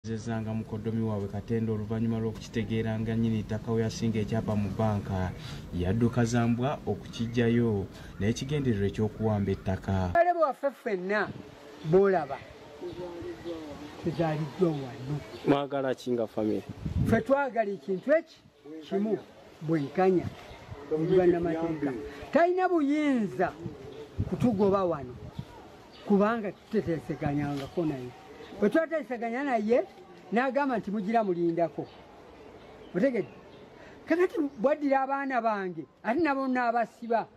Zezanga mukoddomi waabwe Katende oluvannyuma lw'okukitegeera nga nnyini ttaka we yasinga ekyapa mu bbanka yadduka zambwa okukiggyayo n'ekigendererwa eky'okuwamba ettaka. Bale bwaffe ffenna b'olaba tuzaaliddwa wano. Mwagala ki nga famire? Ffe twagala ekintu eki kimu, bwenkanya eri bannamateeka. Talina buyinza kutugoba wano kubanga tuteteeseganyangako naye. Bwe twateeseganya naye n'agamba nti mugira mulindako. Otegedde? Kakati bwaddira abaana bange ate nabo n'abasiba,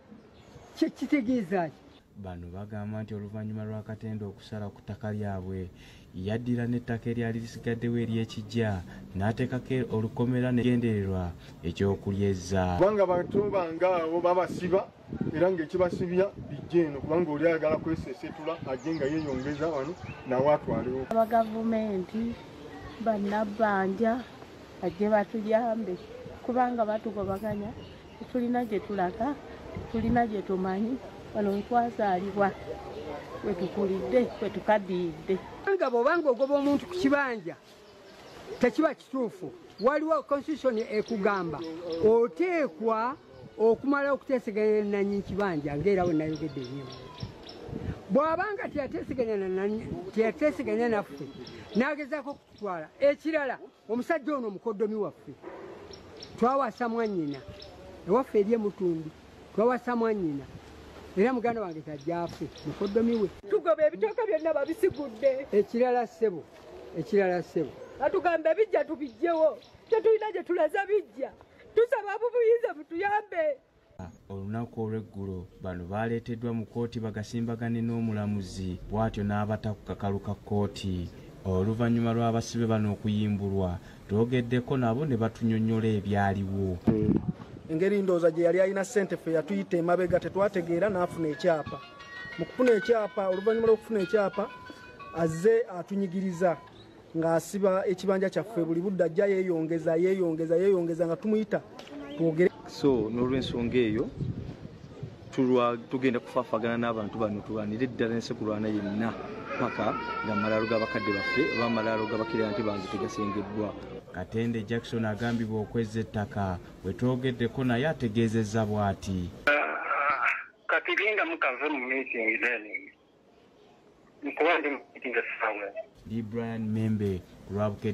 kitegeeza ki? Bano bagamba nti oluvannyuma lwa Katende okusala ku ttaka lyabwe yaddira n'ettaka eryali lisigaddewo ery'ekijja n'ateekako olukomera n'ekigendererwa eky'okulyezza. Kubanga bantu bange abo babasiba era ng'ekibasibya bijja eno kubanga oli ayagala kwesesetula ajje nga yeeyongeza wano nawe atwalewo. Abagavumenti bannabbanja bajje batuyambe kubanga batugobaganya, tetulina gye tulaga, tetulina gye tumanyi. Wano we twazaalibwa, we tukulidde, we tukaddiridde. Nga bw'obanga ogoba omuntu ku kibanja tekiba kituufu. Waliwo constitution ekugamba oteekwa okumala okuteeseganya nannyini kibanja ng'era we nayogedde ennyo. Bw'abanga teyateeseganya naffe n'agezaako okututwala. Ekirala omusajja ono mukoddomi waffe twawasa mwannyina ewaffe eri emutumbi, twawasa mwannyina era muganda wange tajja afe mukoddomi we. Tugoba ebitooke byonna babisigudde. Ekirala ssebo, ekirala ssebo, batugamba ebijja tubijjewo, tetulina gye tulaza bijja, tusaba ab'obuyinza mutuyambe. Olunaku olw'eggulo bano baleeteddwa mu kkooti bagasimbagane n'omulamuzi bw'atyo n'abata ku kakalu ka kkooti. Oluvannyuma lw'abasibe bano okuyimbulwa twogeddeko nabo ne batunyonnyola ebyaliwo. Engeri ndowooza gye yali alina ssente ffe yatuyita emabega tetwategeera n'afuna ekyapa. Mu kufuna ekyapa, oluvannyuma lw'okufuna ekyapa azze atunyigiriza ng'asiba ekibanja kyaffe buli budde ajja yeeyongeza yeeyongeza yeeyongeza nga tumuyita twogere. So n'olw'ensonga eyo tugenda kufaafagana n'abantu bano tulwanire ddala n'ensekulwana yenna paka ng'amalaalo g'abakadde baffe oba amalaalo g'abakira nti bange tegasengeddwa. Katende Jackson agambibwa okwezza ettaka bwe twogeddeko naye ategeezezza bw'ati. Kati genda mukave mu meeting then. Nkuba ndi mu meeting essaawa. Ndi Brian Membe ku lwa Bukedde.